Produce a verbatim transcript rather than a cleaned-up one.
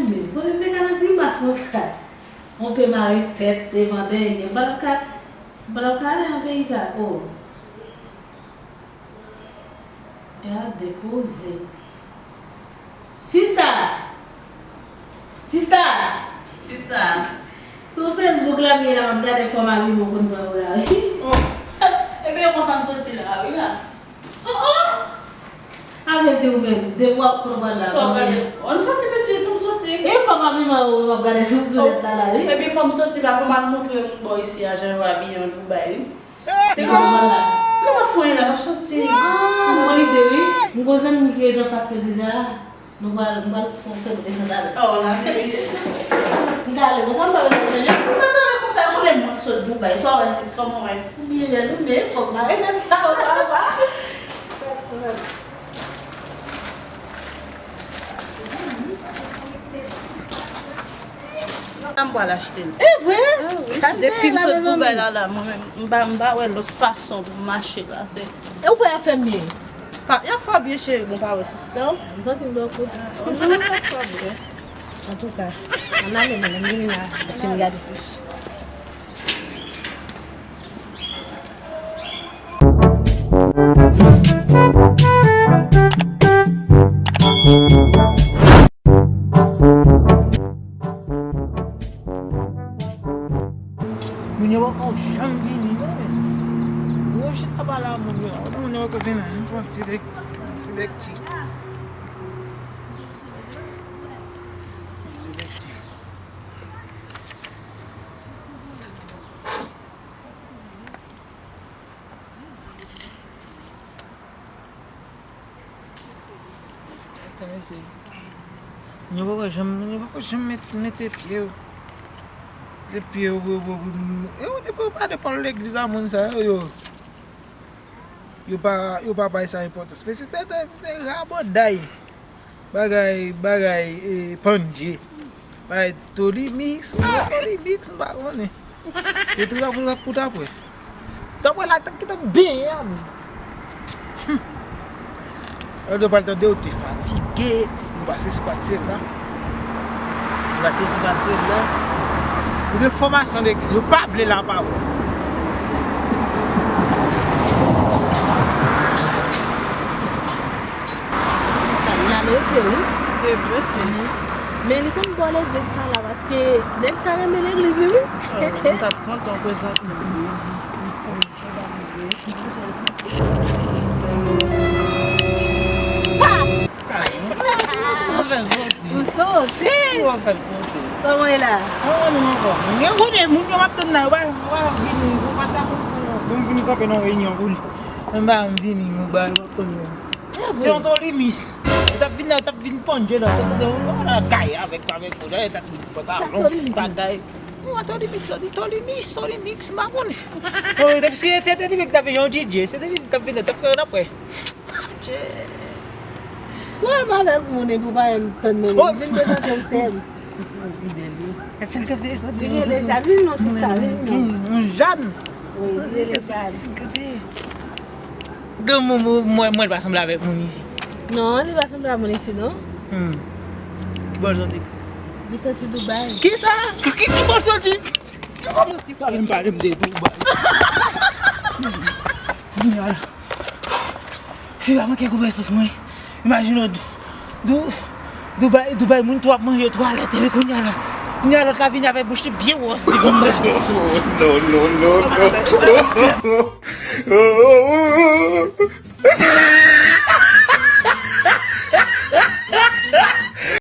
Men, kote m te ka nan grimas konsa? On pe mare tèt devan dèyè. M pa t ap ka, m pa t ap ka ale nan peyi sa. Oh. Gade koze. Sista! Sista! Sista! Sou Facebook la m ye la, m ap gade fòm abiman w konn pran yo la, wi. Oh. Ebyen, konsa m soti la, wi la. Oh, oh! A vle di ou menm, depi w ap pran bal la, sa w pale? Ann soti, pitit, ann soti. E fòm abiman ou m ap gade sou, sou nèt la, la, wi. Epi fò m soti la, fò m al montre moun bò isi a jan yo abiye an Dubai, wi. Te gen yon bal la. Non, m ap fè yon la, m ap soti. Ah, bon lide, wi. M gon zanmi ki rete anfas legliz la. Nou pral, nou pral fè yon sèt de sandal. Oh, la, sis. M ka ale konsa, m pa bezwen chanje. Tande konsa, konnen mwen sot Dubai, sa w wè, sis, kòman w wè? Ou byen bèl, wi, men fòk m arete sa, papa. Sa m pral achte l. E vre? Ah, wi. Depi m sot Dubai la, la, mwen menm, m pa, m pa wè lòt fason pou m mache pase. E ou kwè y ap fè m byen? Pa, y ap fè w byen, cheri, bon, pa wè sista w. M santi m bò kout. Oh, non, non, y ap fè w byen. Antouka, ann ale, mwen, m vini la, m fin gade. Moun yo poko janm vini, non, men. Yo chita pale a moun yo la. Kote moun yo poko vini la? M fè yon ti lèk-, yon ti lèkti. Yon ti lèkti. Tande se, moun yo poko janm, moun yo poko janm met, mete pye yo. Mete pye yo, yo, yo, yo, yo, yo, depi yo pa depan legliz a moun sa yo, yo, yo pa, yo pa bay sa enpòtans. Men se te, te, te raboday. Bagay, bagay, e, pandje. Bagay Tolly Mix, non, Tolly Mix, m pa konnen. E tout sa pou sa kout apre. T apre la, t ap kite m benyen a, men. Humm. Lè w pral tande, ou te fatige, nou pase sou pati sèl la. Nou pase sou pati sèl la. Ou de fòmasyon legliz, yo pa vle lapawòl. Sa, l al rete, wi. E vre, sis. Men li konn bò legliz sa la, paske nèg sa renmen legliz li, wi. Oh, m t ap kontan prezante l. Pa! Ou sote! Ou fè m sote. Kòman e la? Mwen menm ankò. Mwen konnen moun yo m ap tann la, yo pa, yo pa vini, yo pa sa pou m fè. Pou m vin kanpe nan reyinyon pou li. Menm pa m vini, mwen ba yo ap tann yo. Se yon Tolly Mix. Yo t ap vin la, yo t ap vin pandje la. Yo t ap tande yon bagay avèk, avèk, yo t ap vin pantalon, bagay. Ou wè Tolly Mix, yo di Tolly Mix, Tolly Mix, m pa konnen. Oh, depi si se Tolly Mix t ap vin yon D J, se Tolly Mix t ap vin la, t ap fè yon apre. Adje. Wè m avèk moun epi w pa janm tann mwen. Vin prezante w sè m. Li bèl, wi. Gade l kanpe, gade l. Li rele Jane, wi, non, sista, wi, non. Yon Jane. Wi, li rele Jane. Gade l kanpe. Gen moun, moun, mwen, mwen pa sanble avèk moun isi. Non, li pa sanble a moun isi, non. Hmm. Ki bò l soti? Li soti Dubai. Kisa? Ki, ki, ki bò l soti? Ki bò l soti? Pa vin pale m de Dubai. Kounye a la. Fi pa manke koupe souf mwen. Imajine w, Dou-, Dou-, Dubai, Dubai, moun tou ap manje twalèt, epi kounye a la, kounye a lòt la vini avèk bouch li byen wòs, li konn ba. No, no, no, no.